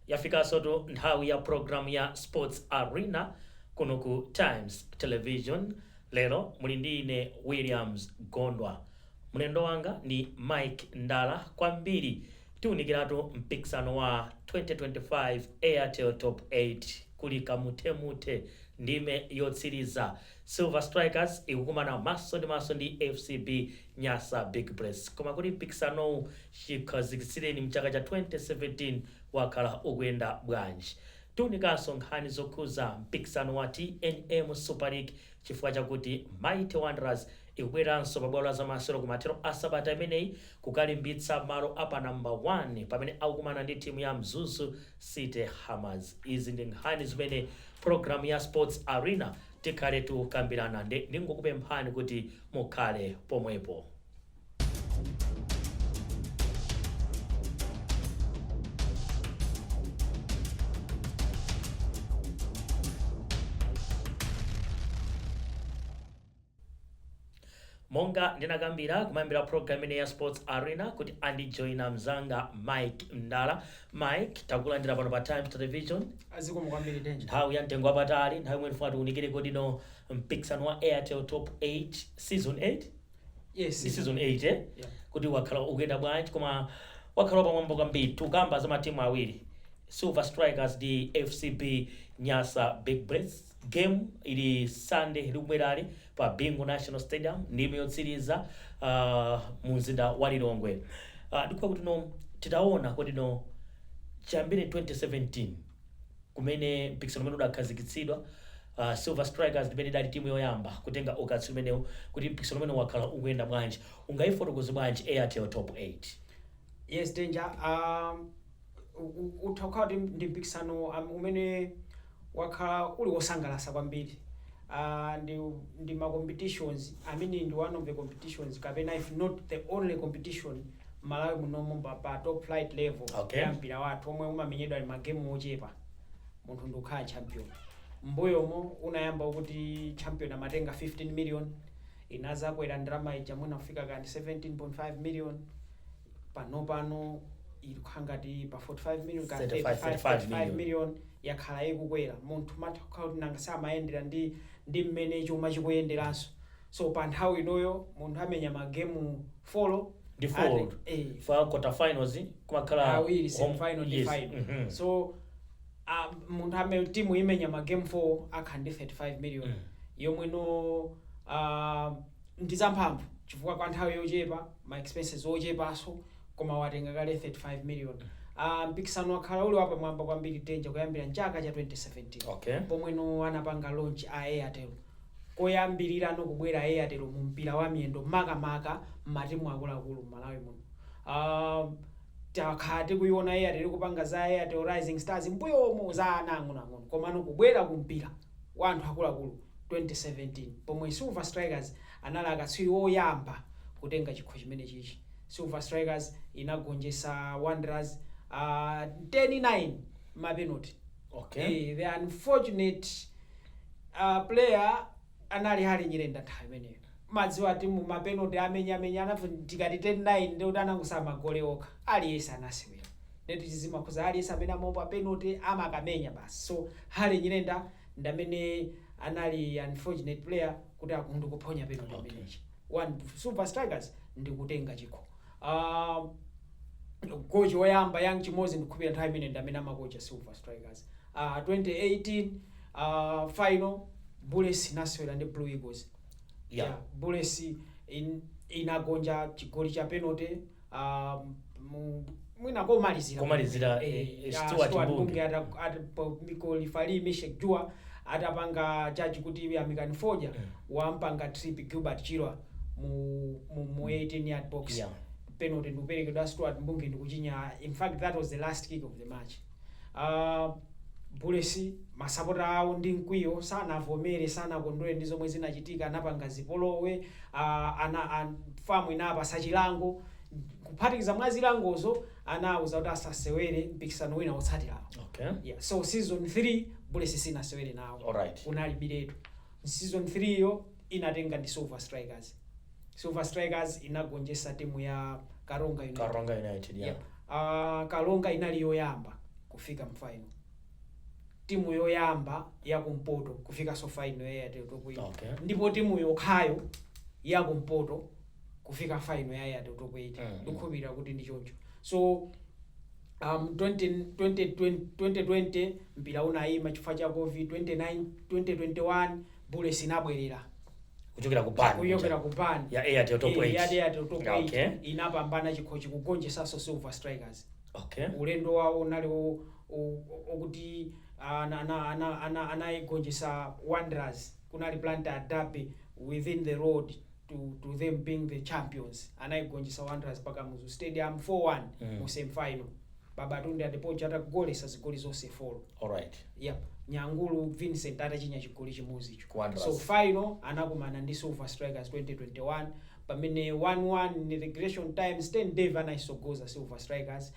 Yafikansotu nthawi ya program ya Sports Arena kuno ku Times Television. Lero muli ndi ine Williams Gondwa. Mlendo wanga ndi Mike Ndala. Kwambiri tiunikiratu mpikisano wa 2025 Airtel Top 8 kuli kamuthemuthe ndime yotsiriza. Silver Strikers ikukumana maso ndi maso ndi FCB Nyasa Big Bullets. Koma kuti mpikisanowu chikhazikitsireni mchaka cha 2017 wakhala ukuyenda bwanji? Tiunikanso nkhani zokhuza mpikisano wa TNM Super League chifukwa chakuti Mighty Wanderers ikubweranso pa bwalo la zamasewero kumathero a sabata imeneyi kukalimbitsa malo a pa number 1 pamene akukumana ndi timu ya Mzuzu City Hammers. Izi ndi nkhani zimene program ya Sports Arena tikhale tikukambirana nde ndingokupemphani kuti mukhale pomwepo. Monga ndinakambira kumayambira program imeneyi ya Sports Arena kuti andijoina mzanga Mike Ndala. Mike, takulandira pano pa Times Television. Zikomo kwambiri, Danger. Nthawi ya mtengo wapatali, nthawi imene tifuna tiunikire kodi no mpikisano wa Airtel Top 8 season 8. Yes. Ndi season 8, eh? Yeah. Kuti wakhala ukuyenda bwanji, koma wakhala pamwamba kwambiri. Tukamba za matimu awiri, Silver Strikers ndi FCB Nyasa Big Bullets. Game ili Sunday likubwerali pa Bingu National Stadium, ndime yotsiriza mu mzinda wa Lilongwe. Ndikuwa kuti no titaona kuti no chiyambire 2017 kumene mpikisano umene udakhazikitsidwa, Silver Strikers ndimene idali timu yoyamba kutenga ukatswiri umenewu, kuti mpikisano umene wakhala ukuyenda bwanji, ungayifotokoze bwanji Airtel Top 8? Yes, Danger. Utha kukhala kuti ndi mpikisano umene wakhala uli wosangalatsa kwambiri. Ndi ma competitions amene ndi one of the competitions, kapena if not the only competition Malawi munomu pa top flight level ya mpira wathu omwe umamenyedwa ndi magemu ochepa munthu ndikukhala champion. Mbuyomo unayamba kuti champion amatenga 15 million, inazakwera ndalama ija mwina kufika kandi 17.5 million. Pano ikukhala ngati pa 45 million ka 35, 35, 35 35 million. Million yakhala ikukwera. Munthu matha kukhala kuti nanga samayendera ndi mmene chuma chikuyenderanso. So pa nthawi inoyo munthu amenya magemu 4. Ndi 4. For quarter finals kumakhala awiri, semifinal ndi final. So munthu amene timu imenya magemu 4 akhala ndi 35 million, yomwe no ndi zamphamvu chifukwa kwa nthawi yochepa, ma expenses ochepanso, koma watenga kale 35 million. Mpikisano wakhala uli wapamwamba kwambiri, Danger, kuyambira mchaka cha 2017, pomweno anapanga launch a Airtel. Koyambirira no kubwera Airtel mu mpira wa miyendo, makamaka mmatimu akuluakulu m'Malawi muno. Takhala tikuiona Airtel ikupanga za Airtel Rising Stars mbuyomo za ana ang'onoang'ono, komano kubwera ku mpira wa anthu akuluakulu 2017, pomwe Silver Strikers anali akatswiri oyamba kutenga chikho chimenechichi. Silver Strikers inagonjetsa Wanderers 10-9 mapenalty. The unfortunate player anali Harry Nyirenda nthawi imeneyo. Madziwa timu mapenalty amenyamenya anafu tikati 10-9 ndikuti anangosama magole okha, aliyense anasewera ndeti chizimakhuza, aliyense amene amaopa penalty amakamenya basi. So Harry Nyirenda ndamene anali unfortunate player kuti ndikuphonya penalty imeneyi, one Silver Strikers ndikutenga chikho. Coach woyamba Young Chimozi, ndikukhulupirira nthawi imene ndamene amakocha Silver Strikers. 2018 final, Bullets inasewera ndi Blue Eagles. Bullets inagonja chigoli cha penalty mwina komalizira. Komalizira, Stuart Stuart Mbunge. Mbunge referee Mishek Jua atapanga chachi kuti Yamikani Foja wampanga trip Gilbert Chirwa mu 18 yard box. Penalty ndikuperekedwa, Stuart Mbunge ndikuchinya. In fact, that was the last kick of the match. Bullets masapota awo ndi mkwiyo sanavomere, sanakondwere ndi zomwe zinachitika, anapanga zipolowe. FAM inapasa chilango. Kuphatikiza mwa zilangozo, anawuza kuti asasewere mpikisano wina wotsatirawo. Yeah. So season 3 Bullets sinasewere nawo. Kunalibiretu. Season 3 yo inatenga ndi Silver Strikers. Silver Strikers inagonjetsa timu ya Karonga United. Karonga United, yeah. Yep. Karonga inali yoyamba. kufika mfinal, timu yoyamba yakumpoto kufikanso final ya Airtel Top 8. Ndipo timu yokhayo yakumpoto kufika final ya Airtel Top 8. Ndikukhulupirira kuti ndi choncho. So 20, 20, 2020 mpira unayima chifukwa cha COVID. 29, 2021 Bullets inabwerera kuchokera ku ban kuyokera ku ban ya Airtel Top 8. Ya Airtel Top 8. Inapambana chikho chikugonjesanso Silver Strikers. Ulendo wawo unali okuti anayigonjesa Wanderers. Kunali Blantyre derby within the road to them being the champions. Anayigonjesa Wanderers pa Kamuzu Stadium 4-1 mu semifinal, Babatunde Adepoju atagolesa zigoli zonse 4. Yep. Nyangulu Vincent atachinya chigoli chimodzicho. Ku Wanderers. So final anakumana ndi Silver Strikers 2021, pamene 1-1 in regulation time, Stan Dave anayisogoza Silver Strikers,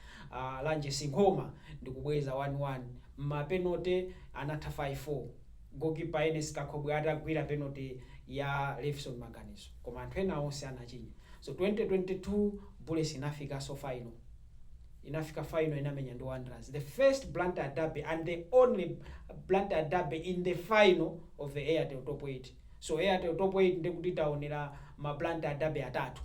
Lanje Sinkhoma ndikubweza 1-1. Mapenalty anatha 5-4, goalkeeper Enes Kakhobwe atagwira penalty ya Levison Maganizo, koma anthu ena onse anachinya. So 2022 Bullets inafikanso final. Inafika final, inamenya ndi Wanderers, the first Blantyre derby and the only Blantyre derby in the final of the Airtel Top 8. So Airtel Top 8 ndikuti taonera ma Blantyre derby atatu.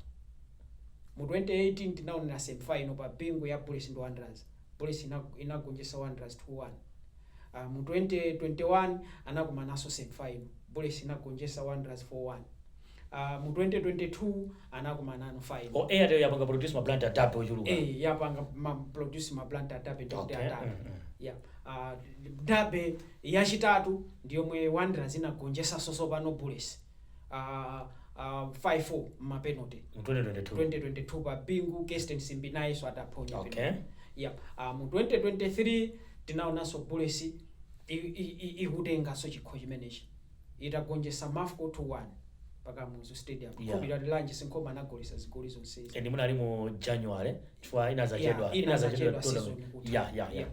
Mu 2018 tinaonera semifinal pa Bingu ya Bullets ndi Wanderers. Bullets inagonjetsa Wanderers 2-1. Mu 2021 anakumananso semifinal, Bullets inagonjetsa Wanderers 4-1. Mu 2022 anakumanano final. O, Airtel yapanga produce ma Blantyre derby ochuluka. Eh, yapanga ma produce ma Blantyre derby ndikuti atatu. Yeah. Derby yachitatu ndiyomwe Wanderers inagonjetsa sosopano Bullets 5-4 mapenalty. Mu 2022. 2022 pa Bingu, Kirsten Simbi nayenso ataphonya penalty. Yeah. Mu 2023 tinaonanso Bullets ikutenganso chikho chimenechi itagonjetsa Mafco 2-1 pa Kamuzu Stadium. Khupira Lanje Sinkhoma anagolesa zigoli zonsezi. And munali mu January chifukwa inazachedwa. Yeah, inazachedwa season kutha. Yeah.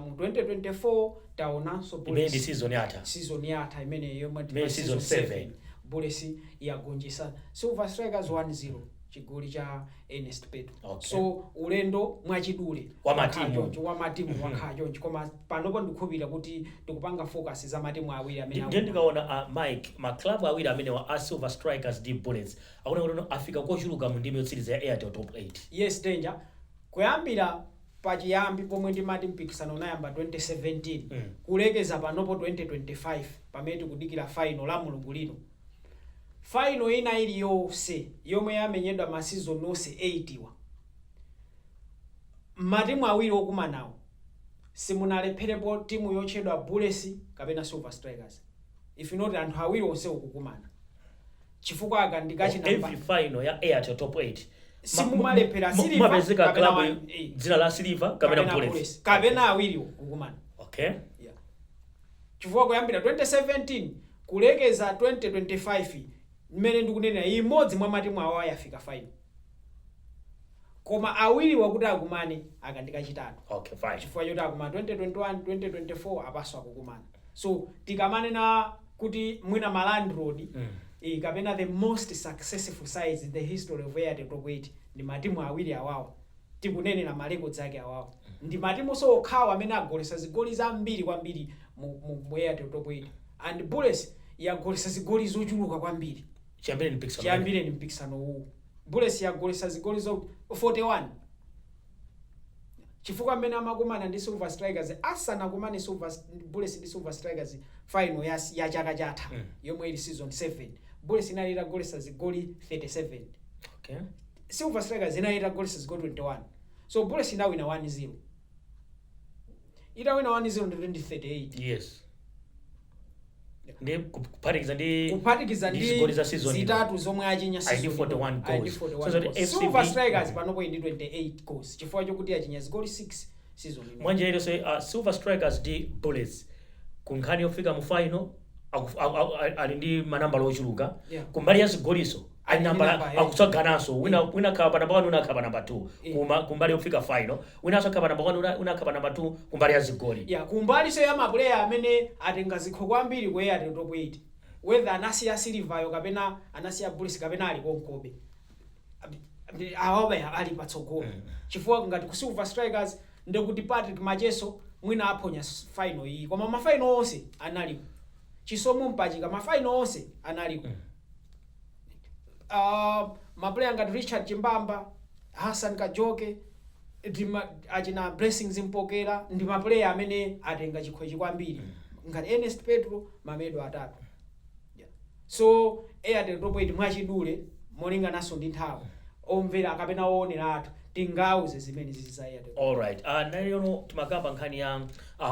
Mu 2024 taonanso Imene ndi Bullets season yatha. Season yatha imene yomwe Imene season 7. Bullets yagonjetsa Silver Strikers 1-0, chigoli cha Ernest Petro. So ulendo mwachidule Wa matimu. wakhala choncho, wa matimu wakhala choncho, koma panopo ndikukhulupirira kuti tikupanga focus za matimu awiri amene Ndiye ndikaona, Mike, maklabu awiri amene wa a Silver Strikers ndi Bullets akuona kuti no afika kochuluka mu ndime yotsiriza ya Airtel Top 8. Yes, danger. Kuyambira pachiyambi pomwe ndimati mpikisano unayamba 2017 kulekeza panopo 2025, pamene tikudikira final la Mulungu lino, final ina iliyonse yomwe yamenyedwa ma season onse 8 wa matimu awiri okumanawo, simunalepherepo timu yotchedwa Bullets kapena Silver Strikers, if not anthu awiri onse okukumana, chifukwa aka ndikachinamba. Every final ya Airtel Top 8 Simumalephera Silver mumapezeka kapena club dzina la Silver kapena Bullets. Bullets, kapena awiriwo kukumana. Yeah. Chifukwa kuyambira 2017 kulekeza 2025 mmene ndikunenera, imodzi mwa matimu awo yafika final, koma awiri wakuti akumane akandikachitatu. Okay, fine. Chifukwa choti akumana 2021, 2024, apaso akukumana. So tikamanena kuti mwina ma landlord kapena the most successful sides in the history of Airtel Top 8 ndi matimu awiri awawa, tikunenera ma records ake awawa, ndi matimu so okhawa amene agolesa zigoli zambiri kwambiri mu Airtel Top 8, and Bullets yagolesa zigoli zochuluka kwambiri chiyambire ni mpikisano. Chiyambire ni mpikisano uwu, Bullets yagolesa zigoli zo 41, chifukwa amene amakumana ndi Silver Strikers, asanakumane Silver Bullets ndi Silver Strikers final ya chaka chatha yomwe ili season 7, Bullets inali itagolesa zigoli 37. Silver Strikers inali itagolesa zigoli 21, so Bullets inawina 1-0. Itawina 1-0 ndi 2038. Yes, ndi kuphatikiza ndi kuphatikiza ndi ndi zigoli za season ino. Zitatu zomwe achinya Ali ndi season 41 ino. Ali ndi goals. 41 So zoti goals. FCB Silver Strikers panopo ili ndi 28 goals chifukwa chokuti achinya zigoli 6 season ino. Mwanjira iliyonse, Silver Strikers ndi Bullets ku nkhani yofika mu final ali ndi manambala ochuluka. Kumbali ya zigoliso ali Ali ndi nambala namba, yeah. akutsogananso, wina akhala pa namba 1, wina akhala pa namba 2. Kumbali yofika final, winanso akhala pa namba 1, wina akhala pa namba 2 kumbali ya zigoli. Yeah, kumbaliso ya mapuleya amene atenga zikho kwambiri ku Airtel Top 8, whether anasiya Silveryo kapena anasiya Bullets kapena ali konkobe, awawa ali patsogolo, chifukwa ngati ku Silver Strikers ndikuti Patrick Macheso Mwina aphonya final iyi, koma ma final onse analiko. Chisomo Mpachika, ma final onse analiko. Ma player ngati Richard Chimbamba, Hassan Kajoke, achina Blessings Mpokera ndi ma player amene atenga chikhochi kwambiri, ngati Ernest Petro, ma medal atatu, yeah. So Airtel Top 8 mwachidule, molingananso ndi nthawi, omvera kapena oonera athu, tingauze zimene zizi za Airtel. Alright, nayono timakamba nkhani ya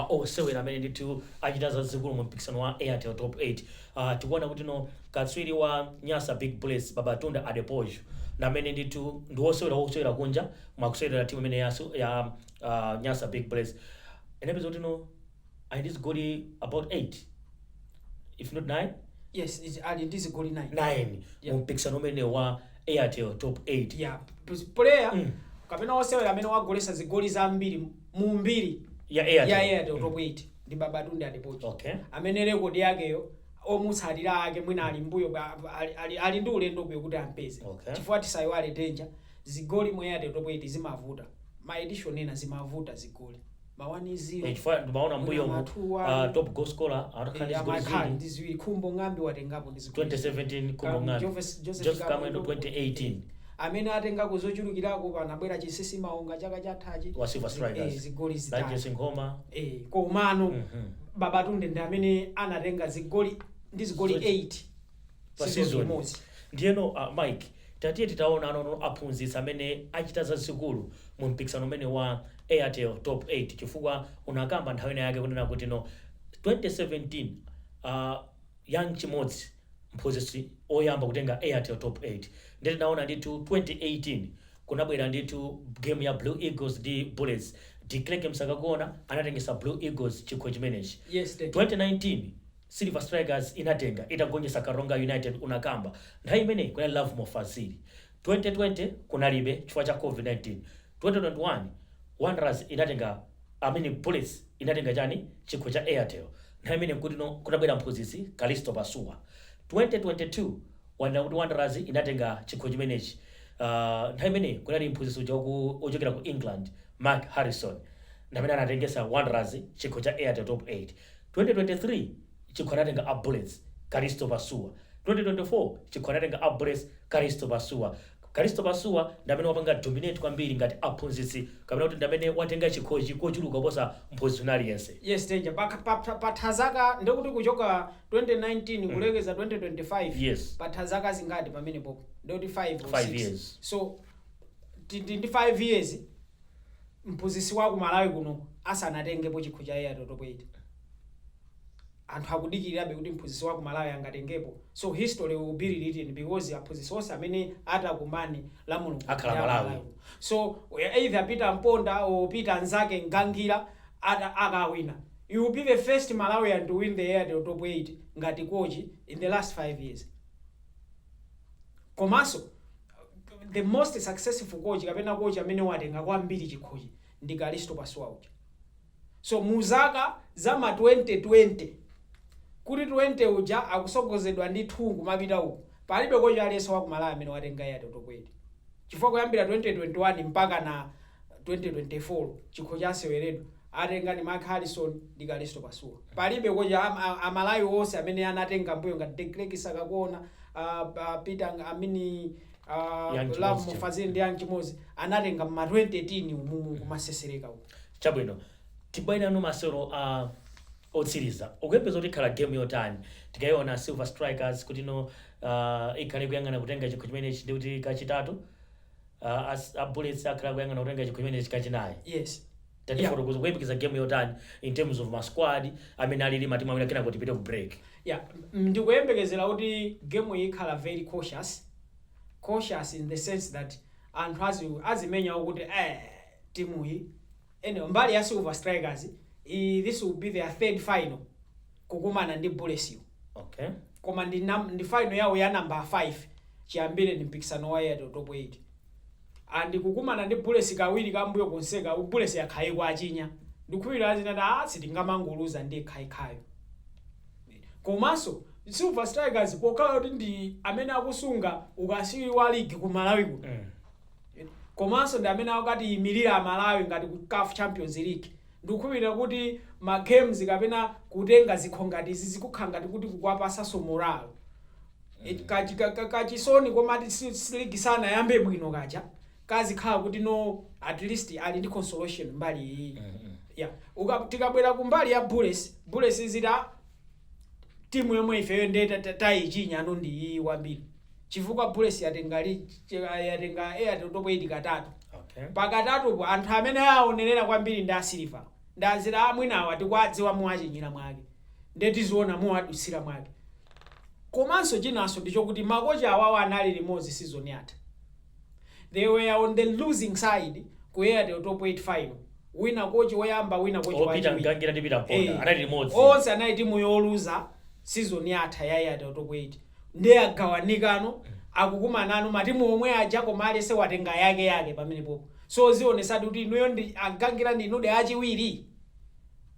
osewera amene ndithu achita zazikulu mu mpikisano wa Airtel Top 8. Tikuona kuti no katswiri wa Nyasa Big Bullets, Babatunde Adepoju, namene ndithu ndi wosewera wosewera kunja mwakusewera timu imene ya Nyasa Big Bullets, inapeza kuti no ali ndi zigoli about 8 if not 9. Yes, ali ndi zigoli 9. 9 Yeah. mu mpikisano umene wa Airtel Top 8. Yeah, player kapena osewera amene wagolesa zigoli zambiri mu mbiri ya Airtel, ya Airtel Top 8 ndi Babatunde Adepoju, amene record yakeyo omutsatira ake mwina ali mbuyo ali ndi ulendo buyo kuti ampeze, chifukwa tisayiwale danger, zigoli mu Airtel Top 8 zimavuta, ma edition ena zimavuta zigoli ma 1-0. Chifukwa ndimaona mbuyo Mwina mu ma 2-1. Top goal scorer atakhala ndi zigoli Amakhala ziwiri. Ndi ziwiri. Khumbo Ng'ambi watengapo ndi zigoli. 2017 Khumbo Ng'ambi. Joseph Joseph Kamwendo Kamwendo. 2018. Amene atengako zochulukirako panabwera Chisisi Maonga chaka chathachi wa Silver Strikers. Zigoli zitatu. Lanjesi Nkhoma. Komano Babatunde ndi amene anatenga zigoli ndi zigoli 8 pa season season. imodzi. Ndiyeno Mike, tatiye titaona anono aphunzitsi amene achita zazikulu mu mpikisano umene wa Airtel Top 8, chifukwa unakamba nthawi ina yake kunena kuti no 2017 Young Chimodzi, mphunzitsi oyamba kutenga Airtel Top 8. Ndiye tinaona ndithu 2018 kunabwera ndithu game ya Blue Eagles ndi Bullets, De Klerk Msakakuona anatengesa Blue Eagles chikho chimenechi. Yes, thank you. 2019 Silver Strikers inatenga itagonjetsa Karonga United, unakamba nthawi imeneyi kunali Lovemore Fazili. 2020 kunalibe chifukwa cha COVID-19. 2021 Wanderers inatenga, I mean, Bullets inatenga chani, chikho cha Airtel. Nthawi imene nkuti no kunabwera mphunzitsi Kalisto Pasuwa. 2022 wanda kuti Wanderers inatenga chikho chimenechi, nthawi imeneyi kunali mphunzitsi uja ochokera ku England, Mark Harrison, ndamene anatengesa Wanderers chikho cha Airtel Top 8. 2023 chikho anatenga a Bullets, Kalisto Pasuwa. 2024 chikho anatenga a Bullets, Kalisto Pasuwa. Kalisto Pasuwa ndamene wapanga dominate kwambiri ngati aphunzitsi, kapena kuti ndamene watenga chikhochi kochuluka kuposa mphunzitsi wina aliyense. Yes, danger. Patha zaka, ndikuti kuchoka 2019 kulekeza 2025, patha zaka zingati pamene popo? Ndikuti 5 or Five 6. years. So ndi 5 years mphunzitsi wa ku Malawi kuno asanatengepo chikho cha Airtel Top 8. Anthu akudikirirabe kuti mphunzitsi wa ku Malawi angatengepo. So history will be rewritten because aphunzitsi onse amene atakumane la Mulungu akhala ndi a Malawi. Malawi. So either Peter Mponda or Peter Nzake Ngangira akawina, you will be the first Malawian to win the Airtel Top 8 ngati coach in the last 5 years. Komanso the most successful coach kapena coach amene watenga kwambiri chikhochi ndi Kalisto Pasuwa uja. So muzaka za ma 2020 kuti 20 uja akusogozedwa ndi 2 kumapita uku, palibe coach aliyense wa ku Malawi amene watenga Airtel Top 8, chifukwa kuyambira 2021 mpaka na 2024 chikho chaseweredwa, atenga ni Mark Harrison ndi Kalisto Pasuwa. Palibe coach Amalawi onse amene anatenga mbuyo ngati De Klerk Sakakuona, Peter amini, Young Love Chimodzi. Mufazili ndi Young Chimodzi anatenga ma 2010 umumu kumasesereka uku. Chabwino, tibwerano masewero a otsiriza, ukuyembeza kuti ikhala game yotani? Tikayiona Silver Strikers kuti no ikhale kuyang'ana kutenga chikho chimenechi ndi kuti kachitatu, a Bullets akhala kuyang'ana kutenga chikho chimenechi kachinayi. Tatifotokoza, kuyembekeza game yotani in terms of ma squad amene alili matimu awiri, kenako tipite ku break. Yeah, ndikuyembekezera kuti game iyi ikhala very cautious, cautious in the sense that anthu azimenya kuti timu iyi. Anyway, mbali ya Silver Strikers, this will be their third final kukumana ndi Bullets yo. Koma ndi final yawo ya number 5 chiyambire ndi mpikisano wa Airtel Top 8, and kukumana ndi Bullets kawiri kambuyo konseka Bullets yakhaye kwachinya. Ndikukhulupirira azinati a sitingamangoluza ndi khayikhayo. Komanso Silver Strikers pokhala kuti ndi amene akusunga ukaswiri wa league ku Malawi kuno, komanso ndi amene akati yimirira Amalawi ngati ku CAF Champions League. Ndikukhulupirira kuti ma games kapena kutenga zikho ngati izi zikukhala ngati kuti kukuwapasanso morale. Kachisoni komati league sanayambe bwino kaja kazikhala kuti no, at least ali ndi consolation mbali iyi. Yeah. Tikabwera kumbali ya Bullets, Bullets zita timu yomwe ifeyo ndiye tayichinya ano ndi iyi kwambiri, chifukwa Bullets yatenga Airtel Top 8 katatu. Pakatatupo anthu amene aonerera kwambiri ndi a Silver, ndazira amwinawa tikwadziwa muwachinyira mwake, ndiye tiziona muwadutsira mwake. Komanso chinanso ndichokuti makochi awawo anali limodzi season yatha. They were on the losing side ku Airtel Top 8 final, wina kochi woyamba, wina kochi opita wachiwiri. Mgangira ndi Peter Mponda anali limodzi. Onse anali timu yoluza season yatha ya Airtel Top 8, ndiye agawanikano, akukumanano matimu omwe aja, koma alese watenga yake yake pamenepopo. So zionesadi kuti inuyo ndi agangira ndi inude achiwiri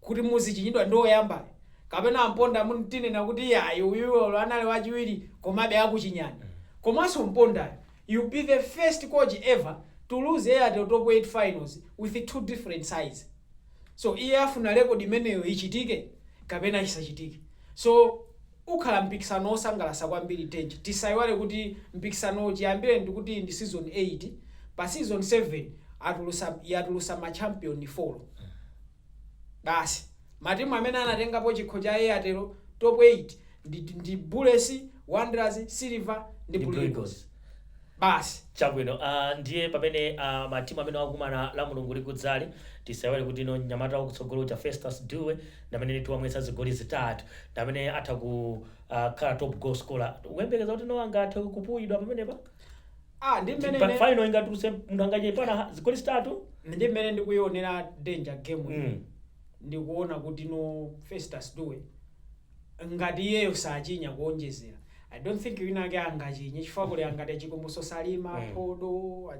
kuti muzichinyidwa ndi oyambayo, kapena amponda tinena kuti yayi, uyuyo anali wachiwiri komabe akuchinyani. Komanso Mpondayo, you be the first coach ever to lose Airtel Top 8 finals with two different sides. So iye afuna record imeneyo ichitike kapena isachitike. So ukhala mpikisano wosangalatsa kwambiri. Tenje tisayiwale kuti mpikisano chiyambire ndikuti ndi season 8. Pa season 7 atulusa yatulusa ma champion 4 basi. Matimu amene anatengapo chikho cha Airtel Top 8 ndi Bullets, Wanderers, Silver ndi ndi Blue Blue Eagles. Eagles. Basi. Chabwino, ndiye pamene matimu amene akumana la Mulungu likudzali, tisaiwale kuti ino mnyamata wakutsogolo cha Festus Due ndamene tiwamwetsa zigoli zitatu, ndamene atha kukhala top goal scorer. Ukuyembekeza kuti no angathe kupuyidwa pamenepa? Ah, ndi mmene Pa final ingatuluse munthu angache pana zigoli zitatu? Ndi mmene ndikuyionera danger game. Ndikuona kuti no, Festus Due ngati iyeyo sachinya kuonjezera, I don't think wina ake angachinye, chifukwa kuli angati achikomboso Salima, Phodo,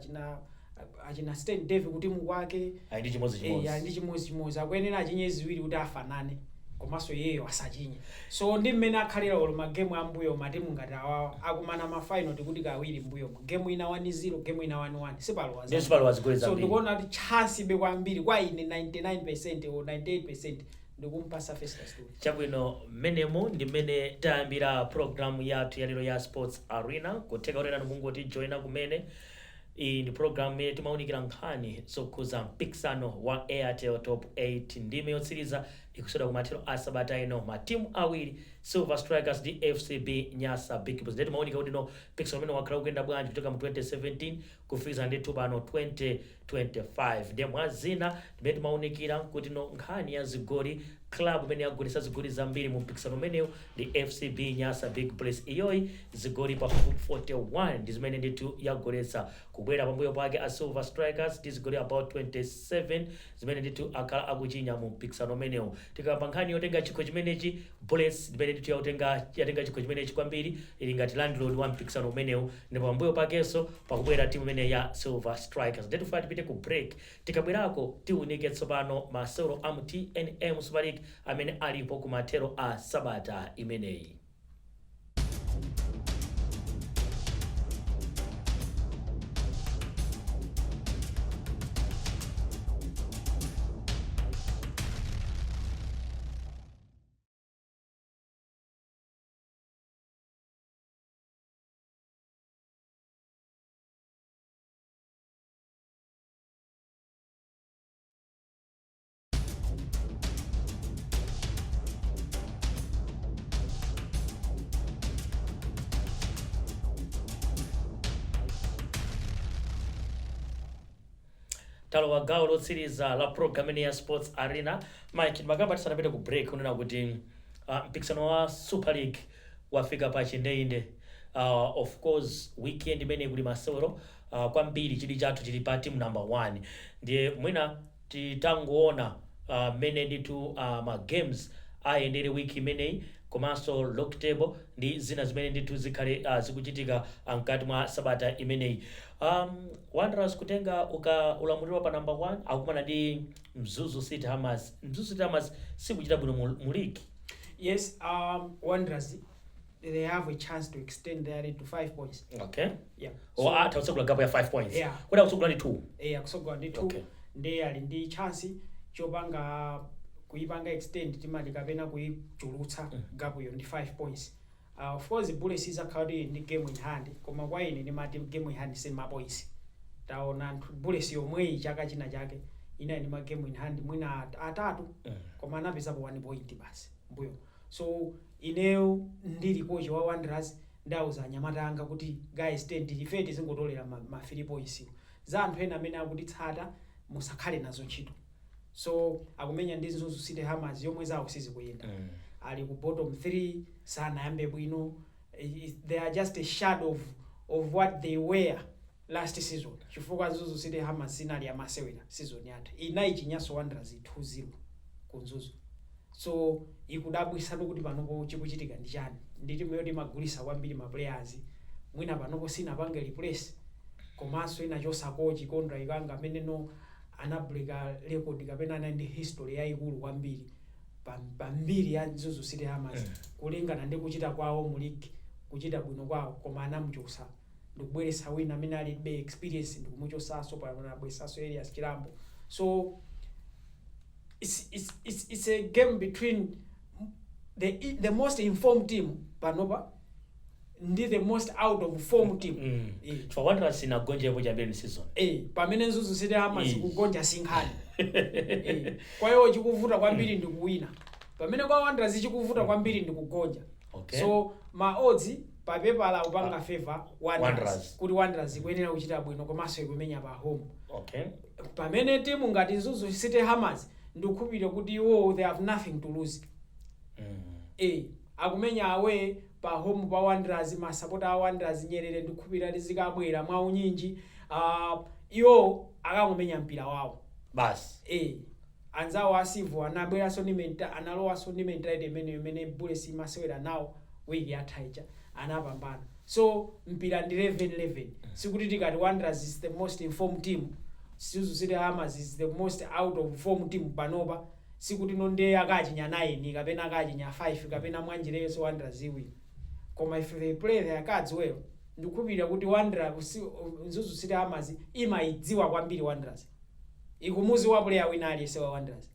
achina Stan David kuti mukwake. Ali ndi chimodzi chimodzi. Ali ndi chimodzimodzi, akuyenera achinye ziwiri kuti afanane, komanso iyeyo asachinye. So ndi mmene akhalira olo magemu ambuyo, matimu ngati awawa akumana ma final tikuti kawiri mbuyo, game ina 1-0, game ina 1-1, sipalowa. Ndiye sipalowa zigoli So zambiri. ndikuona kuti chance ibe kwambiri kwa ine 99% or 98% ndikumpasa Festus Due. Chabwino, mmenemo ndi mmene tayambira program yathu yalero ya Sports Arena. Kutheka kuti nanu mungoti joina kumene. Iyi ndi program imene timawunikira nkhani zokhuza mpikisano wa Airtel Top 8. Ndime yotsiriza ikusewera kumathero a sabata ino, matimu awiri, Silver Strikers ndi FCB Nyasa Big Bullets. Ndiye timawunika kuti no mpikisano umene wakhala ukuyenda bwanji kuchoka mu 2017 kufikisa ndithu pano 2025. Ndiye mwa zina ndimene timawunikira kuti no nkhani ya zigoli, club imene yagolesa zigoli zambiri mu mpikisano umenewu ndi FCB Nyasa Big Bullets. Iyoyi zigoli pafupi 41 ndi zimene ndithu yagoletsa. Kubwera pambuyo pake a Silver Strikers ndi zigoli about 27 zimene ndithu akhala akuchinya mu mpikisano umenewu. Tikamba nkhani yotenga chikho chimenechi, Bullets ndimene ndithu yatenga chikho chimenechi kwambiri, ili ngati landlord wa mpikisano umenewu, ndipo pambuyo pakenso pakubwera timu imene ya Silver Strikers. Ndiye tifuna tipite ku break. Tikabwerako tiunike tsopano masewero a mu TNM Super League amene alipo kumathero a sabata imeneyi. Talowa gawo lotsiriza la program imene ya Sports Arena. Mike, makamba tisanapite ku break kunena kuti mpikisano wa Super League wafika pa chindeinde. Of course weekend imene kuli masewero kwambiri, chidwi chathu chili pa team number 1. Ndiye mwina titangoona mmene ndithu ma games ayendere week imeneyi, komanso log table ndi zina zimene ndithu zikhale zikuchitika mkati mwa sabata imeneyi. Wanderers kutenga uka ulamuliro pa number 1, akukumana ndi Mzuzu City Hammers. Mzuzu City Hammers sikuchita bwino mu league. Yes, Wanderers, they have a chance to extend their lead to 5 points. Yeah. So, atha kutsegula gap ya 5 points. Yeah. Kuti akutsegula ndi 2. Akusogola ndi 2. Okay. Ndiye ali ndi chance. Chopanga kuipanga extend timati kapena kuichulutsa gap yo ndi 5 points. Of course Bullets izakhala kuti ndi game in hand, koma kwa ine ndimati game in hand sima points. Taona anthu Bullets yomweyi chaka china chake inali ndi ma game in hand mwina atatu, koma anapezapo 1 point basi mbuyo. So ineyo ndili coach wa Wanderers, ndauza anyamata anga kuti, "Guys, ife tizingotolera ma 3 points. Za anthu ena amene akutitsata musakhale nazo ntchito." So akumenya ndi Mzuzu City Hammers yomwe zawo sizikuyenda. Ali ku bottom 3, sanayambe bwino. They are just a shadow of what they were last season, chifukwa Mzuzu City Hammers sinali yamasewera season yatha, inayichinyanso Wanderers 2-0 ku Mzuzu. So ikudabwisatu kuti panopo chikuchitika ndi chani. Ndi timu yoti imagulisa kwambiri ma players, mwina panopo sinapange replace, komanso inachosa coach Kondra Ikanga amene no anabreka record kapena anali ndi history yayikulu kwambiri pambiri ya Mzuzu City Hammers kulingana ndi kuchita kwawo mu league, kuchita bwino kwawo, koma anamuchosa ndikubweretsa wina amene alibe experience, ndikumuchosanso pano, abweresanso Elias Chilambo. So it's a game between the most informed team panopa ndi the most out of form team. Chifukwa Wanderers sinagonjepo chambeni season. Pamene Mzuzu City Hammers kugonja sinkhani. Kwa iwo chikuvuta kwambiri ndi kuwina, pamene kwa Wanderers chikuvuta kwambiri ndi kugonja. So ma odds papepala upanga favor Wanderers, Wanderers. kuti Wanderers ikuyenera kuchita bwino komanso ikumenya pa home, pamene timu ngati Mzuzu City Hammers ndikukhulupirira kuti iwo they have nothing to lose. Akumenya away, pa home pa Wanderers, masapota a Wanderers nyerere ndikukhulupirira zikabwera mwaunyinji. Iwo akangomenya mpira wawo basi. Anzawo a Civo anabweranso ndi analowanso ndi mentality imene imene Bullets imasewera nawo wiki yatha ija, anapambana. So mpira ndi 11-11. Sikuti tikati Wanderers is the most informed team, Mzuzu City Hammers is the most out of form team panopa, sikuti nonde akachinya 9 kapena akachinya 5 kapena mwanjireyo Wanderers iwina, koma if they play their cards well, ndikukhulupirira kuti Wanderers, Mzuzu City Hammers imayidziwa kwambiri Wanderers, ikumuziwa player wina aliyense wa Wanderers,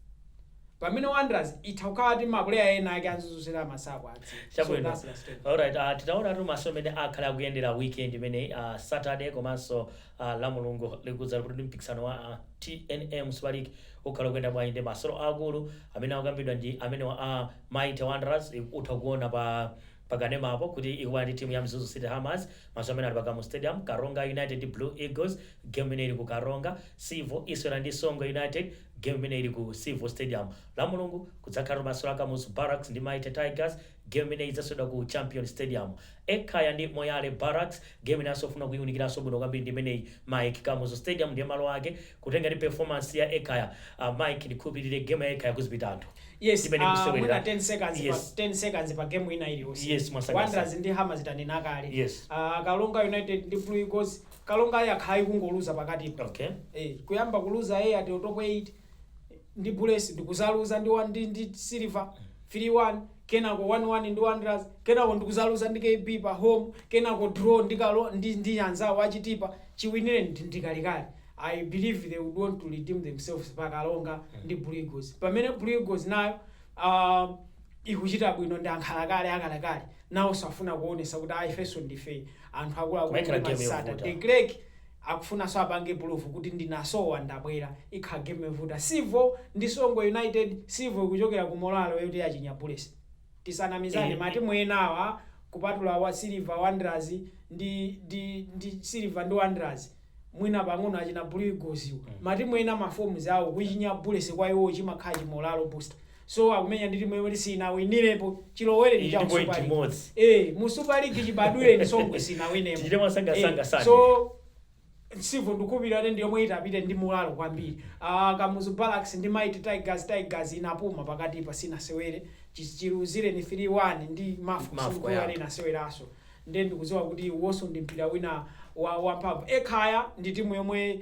pamene Wanderers itha kukhala ti ma player ena ake a Mzuzu City Hammers apo adziwa. So Chabwino. that's the story. Alright, titaona tu masewero amene akhala akuyendera weekend imene, Saturday komanso la Mulungu likudza, kuti mpikisano wa TNM Super League ukhala ukuyenda bwanji ndi masewero akulu amene akukambidwa ndi amene wa Mighty Wanderers. Utha kuona pa pakanemapo kuti ikuwa ndi timu ya Mzuzu City Hammers, masewero amene ali pa Kamuzu Stadium. Karonga United, Blue Eagles, game imene ili ku Karonga. Civo isewera ndi Songwe United, game imene ili ku Civo Stadium. La Mulungu kudzakhala masewero a Kamuzu Barracks ndi Mighty Tigers, game imene idzasewedwa ku Champion Stadium. Ekhaya ndi Moyale Barracks, game inanso ofuna kuyiwunikiranso bwino kwambiri ndi imeneyi. Mike, Kamuzu Stadium ndiye malo ake. Kutenga ndi performance ya Ekhaya, Mike, ndikhulupirire game ya Ekhaya kuzipita anthu Yes. Imene kusewera. Mwina 10 seconds pa 10 seconds pa game ina iliyonse. Yes, mwasanga. Wanderers ndi Hammers tanena kale. Karonga United ndi Blue Eagles, Karonga yakhala ikungoluza pakatipa. Kuyamba kuluza Airtel Top 8 ndi Bullets, ndikuzaluza ndi Silver 3-1, kenako 1-1 ndi Wanderers, kenako ndikuzaluza ndi KB pa home, kenako draw ndi Kalo ndi anzawo achitipa. Chiwinire ndi kalekale. I believe they would want to redeem themselves pa Karonga ndi Blue Eagles, pamene Blue Eagles nayo ikuchita bwino ndi ankhalakale akalekale, nawo afuna kuonesa kuti aifenso ndife anthu akuluakulu. Kumayikhala game Masata yovuta. De Klerk akufunanso apange proof kuti ndinasowa ndabwera. Ikhala game yovuta. Civo ndi Songwe United, Civo ikuchokera ku morale yoti yachinya Bullets, tisanamizane. Matimu enawa kupatula wa Silver, Wanderers ndi Silver ndi Wanderers, mwina pang'ono achina Blue Eagles iwo, matimu ena ma forms awo, kuchinya Bullets kwa iwo chimakhala chi morale booster. So akumenya ndi timu yomwe sinawinirepo chilowere ndi Ili cha ndi point Super League. imodzi. Mu Super League chibadwire ndi Songwe sinawinemo. Tichite mwasangasanga Sunday. So Civo ndikukhulupirira ndi yomwe itapite ndi morale kwambiri. Kamuzu Barracks ndi Mighty Tigers, Tigers inapuma pakati pa, sinasewere, chiluzire ni 3-1 ndi Mafco. Mafco, Sindikukhulupirira inaseweranso, ndiye ndikudziwa kuti wonso ndi mpira wina wa wamphamvu. Ekhaya ndi timu yomwe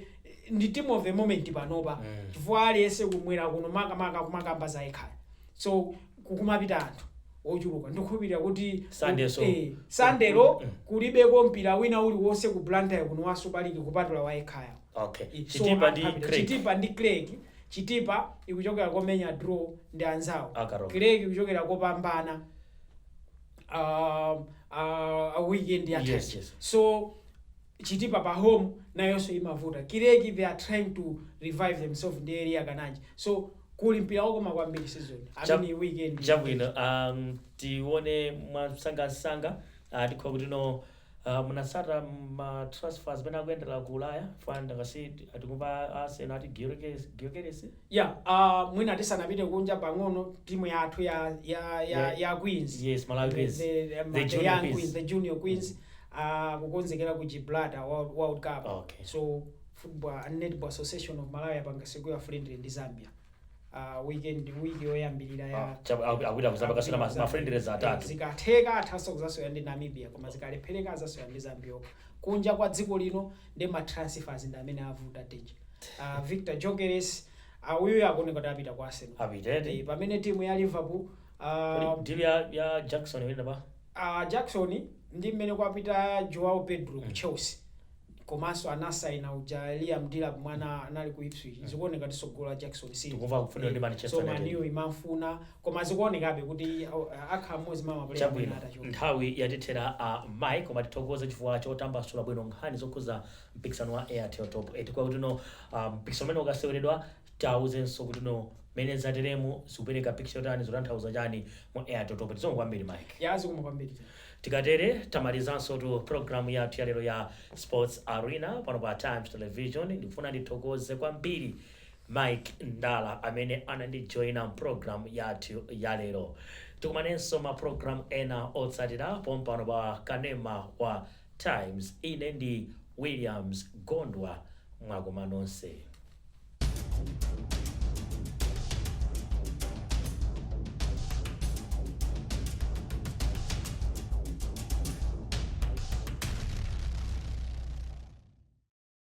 ndi team of the moment panopa, chifukwa aliyense kumwera kuno makamaka kumakamba za Ekhaya, so kukumapita anthu ochuluka. Ndikukhulupirira kuti Sunday so. Sundaylo kulibeko mpira wina uliwonse ku Blantyre kuno wa Super League kupatula wa Ekhaya. Okay. So Chitipa ndi anthu apita. Craig. Chitipa ndi Craig. Chitipa ikuchokera komenya draw ndi anzawo. Akaronga. Creck ikuchokera kopambana weekend ya. So Chitipa pa home nayonso imavuta. Creck, they are trying to revive themselves ndi Elia Kananji. So kuli mpira wokoma kwambiri season, I mean, weekend. Chabwino, tione mwasangasanga, tikhowa kuti no munasata ma transfers amene akuyendera ku Ulaya fanda ngasi atikumva Arsenal ati Gyökeres. Yeah, mwina tisanapite kunja pang'ono, timu yathu ya ya Queens. Yes, Malawi Queens. The The junior young Queens. Queens, the junior Queens, kukonzekera ku Gibraltar World Cup. So Football and Netball Association of Malawi apanga secure friendly ndi Zambia weekend, wiki yoyambirira ya. Akuita kuzamba kasina ma friendlies atatu. Zikatheka athanso kuzasoya ndi Namibia, koma zikalephereka azasoya ndi Zambia. Kunja kwa dziko lino ndi ma transfers ndi amene avuta tenja. Victor Gyökeres, uyuyo akuoneka kuti apita ku Arsenal. Apitete. Pamene timu ya Liverpool Deal ya Jackson wina pa Jackson ndi mmene kwapita Joao Pedro ku Chelsea, komanso anasaina uja Liam Delap, mwana anali ku Ipswich. Zikuoneka kuti sogolo la Jackson si Tikumva kufunidwa ndi Manchester so United. Man U imamfuna, koma zikuonekabe kuti akhala mmodzi mwa ma player Chabwino. amene atachoka. Nthawi yatithera, Mike, koma tithokoze chifukwa chotambasula bwino nkhani zokhuza mpikisano wa Airtel Top 8, kwa kuti no mpikisano umene ukaseweredwa, tawuzenso kuti no mene zateremu zikupereka picture tani, zotanthauza chani mu Airtel Top 8. Zikomo kwambiri, Mike. Yeah, zikomo kwambiri. Tikatere tamalizanso tu programu yathu yalero ya Sports Arena pano pa Times Television. Ndikufuna ndithokoze kwambiri Mike Ndala amene anandijoyina program yathu yalero. Tikumanenso ma program ena otsatira pompano pa kanema wa Times. Ine ndi Williams Gondwa, mwakoma nonse.